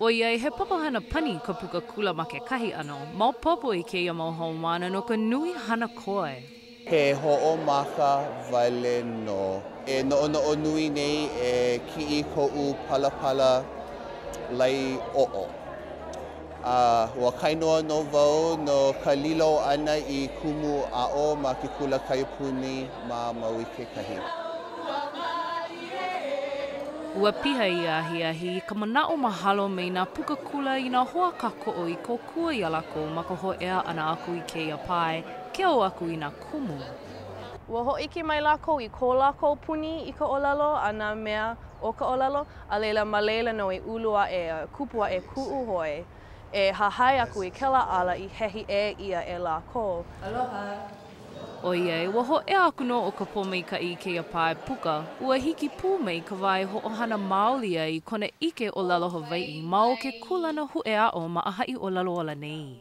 ʻOiai he papahana pani ka puka kula ma kekahi ʻano, maopopo i kēia mau haumāna no ka nui hana koe. He hoʻomaka wale nō. E noʻonoʻo nui nei e kiʻi koʻu palapala laeoʻo. A ua kāinoa nō wau no ka lilo ʻana i kumu aʻo ma ke kula kaiapuni ma Maui kekahi. Ua piha ia ahiahi i ka manaʻo mahalo mai nā puka kula i nā hoa kākoʻo i kōkua iā lākou ma ka hōʻea ʻana aku i kēia pae, keu aku i nā kumu. Ua hōʻike mai lākou i ko lākou puni i ka ʻōlelo a nā mea o ka ʻōlelo, a laila ma laila nō i ulu aʻe a kupu aʻe kuʻu hoi e hahai aku i kēlā ala i hehi ʻē ʻia e lākou. Aloha. ʻOiai ua hōʻea aku nō ʻo ka pōmaikaʻi i kēia pae puka, ua hiki pū mai ka wā e hoʻohana maoli ai i kona ʻike ʻōlelo Hawaiʻi ma o ke kūlana huʻeaʻo ma ʻĀhaʻiʻōlelo Ola nei.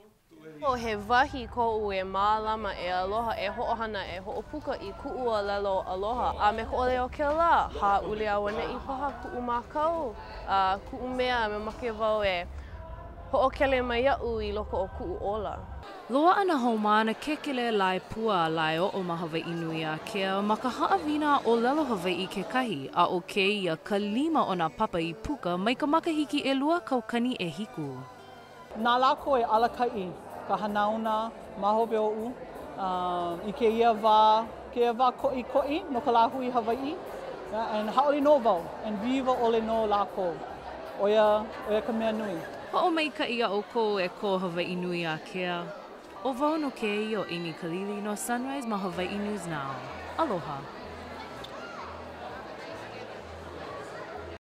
Oh, he wahi koʻu e mālama, e aloha, e hoʻohana, e hoʻopuka i kuʻu ʻōlelo aloha a me ka ʻole o kēlā, hāʻule auaneʻi paha kuʻu mākau a kuʻu mea mamake wau e hoʻokele mai iaʻu i loko o kuʻu ola. Loaʻa nā haumāna kēkelē lae pua a laeoʻo ma Hawaiʻinuiākea ma ka haʻawina ʻōlelo Hawaiʻi kekahi, a ʻo kēia ka lima o nā papa i puka mai ka makahiki 2007. Na lākou e alakaʻi ka hanauna ma hope oʻu i kēia wā, kēia wā koʻikoʻi no ka lāhui Hawaiʻi, and hauʻoli nō wau, and wiwo ʻole nō lākou. ʻO ia, ʻo ia ka mea nui. Hoʻomaikaʻi iā ʻoukou e ko